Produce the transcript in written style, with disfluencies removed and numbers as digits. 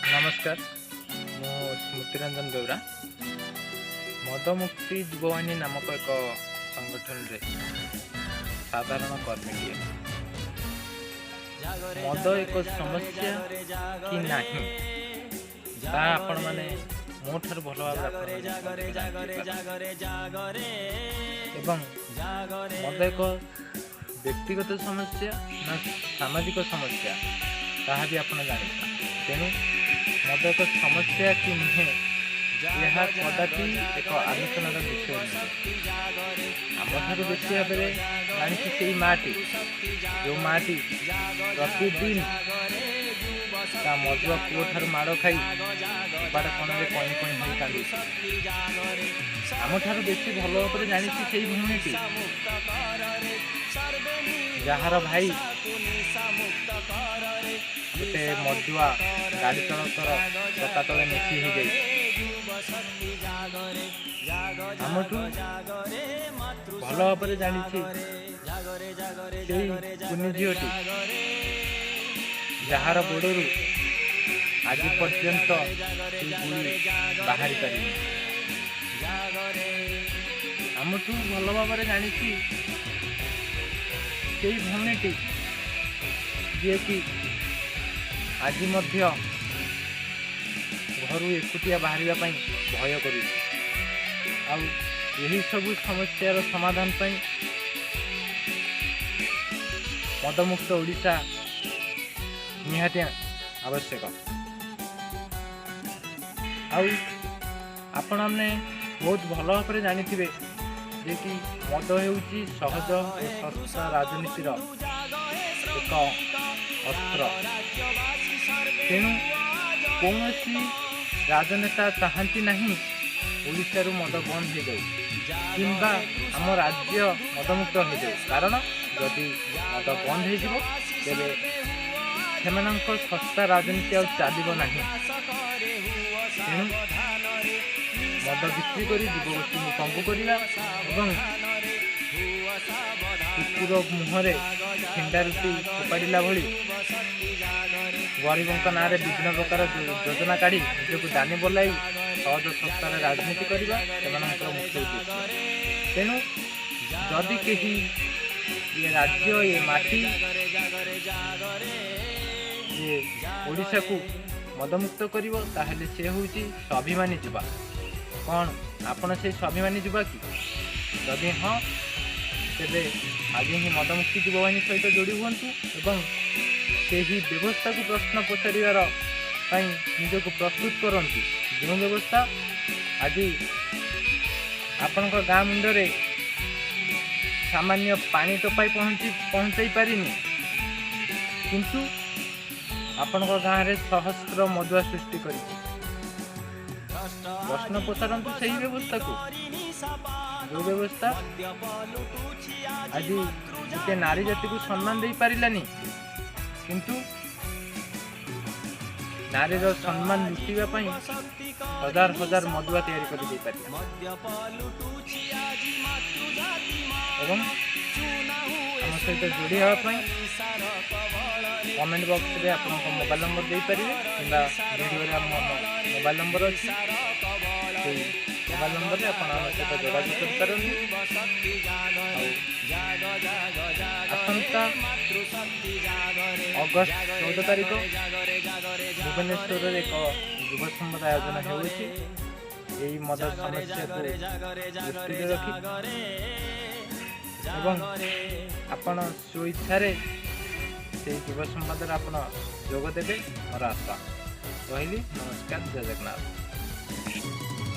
ନମସ୍କାର, ମୁଁ ସ୍ମୃତିରଞ୍ଜନ ବେଉରା, ମଦମୁକ୍ତି ଯୁବବାହିନୀ ନାମକ ଏକ ସଂଗଠନରେ ସାଧାରଣ କର୍ମୀଟିଏ। ମଦ ଏକ ସମସ୍ୟା କି ନାହିଁ, ତାହା ଆପଣମାନେ ମୋ ଠାରୁ ଭଲ ଭାବରେ ଆପଣମାନେ ଜାଣିପାରିବେ। ଏବଂ ମଦ ଏକ ବ୍ୟକ୍ତିଗତ ସମସ୍ୟା ନା ସାମାଜିକ ସମସ୍ୟା, ତାହା ବି ଆପଣ ଜାଣିଛନ୍ତି। ତେଣୁ ମଦ ଏକ ସମସ୍ୟା କି ନୁହେଁ, ଏହା କଦାପି ଏକ ଆଲୋଚନାର ବିଷୟ ନୁହେଁ। ଆମଠାରୁ ବେଶୀ ଭାବରେ ଜାଣିଛି ସେଇ ମାଟି, ଯେଉଁ ମାଟି ପ୍ରତିଦିନ ତା ମଦୁଆ ପୁଅ ଠାରୁ ମାଡ଼ ଖାଇ କବାଟ କଣରେ କଇଁ କଇଁ ହୋଇ କାନ୍ଦୁଛି। ଆମଠାରୁ ବେଶୀ ଭଲ ଭାବରେ ଜାଣିଛି ସେଇ ଭଉଣୀଟି, ଯାହାର ଭାଇ ଗୋଟେ ମଦୁଆ ଗାଡ଼ି ଚାଳକର ଚକା ତଳେ ନେସି ହେଇଯାଇଛି। ଆମଠୁ ଭଲ ଭାବରେ ଜାଣିଛି ସେଇ କୁନି ଝିଅଟି, ଯାହାର ଗୋଡ଼ରୁ ଆଜି ପର୍ଯ୍ୟନ୍ତ ସେଇ ଗୁଳି ବାହାରି ପାରିନି। ଆମଠୁ ଭଲ ଭାବରେ ଜାଣିଛି ସେଇ ଭଉଣୀଟି, ଯିଏକି ଆଜି ମଧ୍ୟ ଘରୁ ଏକୁଟିଆ ବାହାରିବା ପାଇଁ ଭୟ କରୁଛି। ଆଉ ଏହି ସବୁ ସମସ୍ୟାର ସମାଧାନ ପାଇଁ ମଦମୁକ୍ତ ଓଡ଼ିଶା ନିହାତି ଆବଶ୍ୟକ। ଆଉ ଆପଣମାନେ ବହୁତ ଭଲ ଭାବରେ ଜାଣିଥିବେ ଯେ କି ମଦ ହେଉଛି ସହଜ ଓ ଶସ୍ତା ରାଜନୀତିର ଏକ ଅସ୍ତ୍ର। ତେଣୁ କୌଣସି ରାଜନେତା ଚାହାନ୍ତି ନାହିଁ ଓଡ଼ିଶାରୁ ମଦ ବନ୍ଦ ହେଇଯାଉ କିମ୍ବା ଆମ ରାଜ୍ୟ ମଦମୁକ୍ତ ହେଇଯାଉ। କାରଣ ଯଦି ମଦ ବନ୍ଦ ହେଇଯିବ, ତେବେ ସେମାନଙ୍କ ଶସ୍ତା ରାଜନୀତି ଆଉ ଚାଲିବ ନାହିଁ। ତେଣୁ ମଦ ବିକ୍ରି କରି ଯୁବଗୋଷ୍ଠୀଙ୍କୁ ପଙ୍ଗୁ କରିବା ଏବଂ କୁକୁର ମୁହଁରେ ଛିଣ୍ଡା ରୁଟି ଫୋପାଡ଼ିଲା ଭଳି ଗରିବଙ୍କ ନାଁରେ ବିଭିନ୍ନ ପ୍ରକାର ଯୋଜନା କାଢ଼ି ନିଜକୁ ଦାନୀ ବୋଲାଇ ସହଜ ଶସ୍ତାରେ ରାଜନୀତି କରିବା ସେମାନଙ୍କର ମୁଖ୍ୟ ଉଦ୍ଦେଶ୍ୟ। ତେଣୁ ଯଦି କେହି ଏ ରାଜ୍ୟ, ଏ ମାଟି, ଏ ଓଡ଼ିଶାକୁ ମଦମୁକ୍ତ କରିବ, ତାହେଲେ ସେ ହେଉଛି ସ୍ୱାଭିମାନୀ ଯୁବା। କ'ଣ ଆପଣ ସେଇ ସ୍ୱାଭିମାନୀ ଯୁବା କି? ଯଦି ହଁ, ତେବେ ଆଜି ହିଁ ମଦମୁକ୍ତି ଯୁବବାହିନୀ ସହିତ ଯୋଡ଼ି ହୁଅନ୍ତୁ ଏବଂ ସେହି ବ୍ୟବସ୍ଥାକୁ ପ୍ରଶ୍ନ ପଚାରିବାର ପାଇଁ ନିଜକୁ ପ୍ରସ୍ତୁତ କରନ୍ତୁ, ଯେଉଁ ବ୍ୟବସ୍ଥା ଆଜି ଆପଣଙ୍କ ଗାଁ ମୁଣ୍ଡରେ ସାମାନ୍ୟ ପାଣି ଟୋପାଇ ପହଞ୍ଚାଇ ପାରିନି, କିନ୍ତୁ ଆପଣଙ୍କ ଗାଁରେ ସହସ୍ର ମଦୁଆ ସୃଷ୍ଟି କରିଛି। ପ୍ରଶ୍ନ ପଚାରନ୍ତୁ ସେହି ବ୍ୟବସ୍ଥାକୁ, ଯେଉଁ ବ୍ୟବସ୍ଥା ଆଜି ଗୋଟେ ନାରୀ ଜାତିକୁ ସମ୍ମାନ ଦେଇପାରିଲାନି, କିନ୍ତୁ ନାରୀର ସମ୍ମାନ ଲୁଟିବା ପାଇଁ ହଜାର ହଜାର ମଦୁଆ ତିଆରି କରି ଦେଇପାରିଲା। ଏବଂ ଆମ ସହିତ ଯୋଡ଼ି ହେବା ପାଇଁ କମେଣ୍ଟ ବକ୍ସରେ ଆପଣଙ୍କ ମୋବାଇଲ ନମ୍ବର ଦେଇପାରିବେ କିମ୍ବା ଭିଡ଼ିଓରେ ଆମ ମୋବାଇଲ ନମ୍ବର ଅଛି, ସେଇ ମୋବାଇଲ ନମ୍ବରରେ ଆପଣ ଆମ ସହିତ ଯୋଗାଯୋଗ କରିପାରନ୍ତି। ଆଉ ଆସନ୍ତା ଅଗଷ୍ଟ 14 ତାରିଖ ଭୁବନେଶ୍ୱରରେ ଏକ ଯୁବ ସମ୍ବାଦ ଆୟୋଜନ ହେଉଅଛି ଏହି ମଦ ସମସ୍ୟାକୁ ଦୃଷ୍ଟିରେ ରଖି ଏବଂ ଆପଣ ସ୍ୱଇଚ୍ଛାରେ ସେଇ ଯୁବ ସମ୍ବାଦରେ ଆପଣ ଯୋଗ ଦେବେ, ମୋର ଆଶା। ରହିଲି, ନମସ୍କାର, ଜୟ ଜଗନ୍ନାଥ।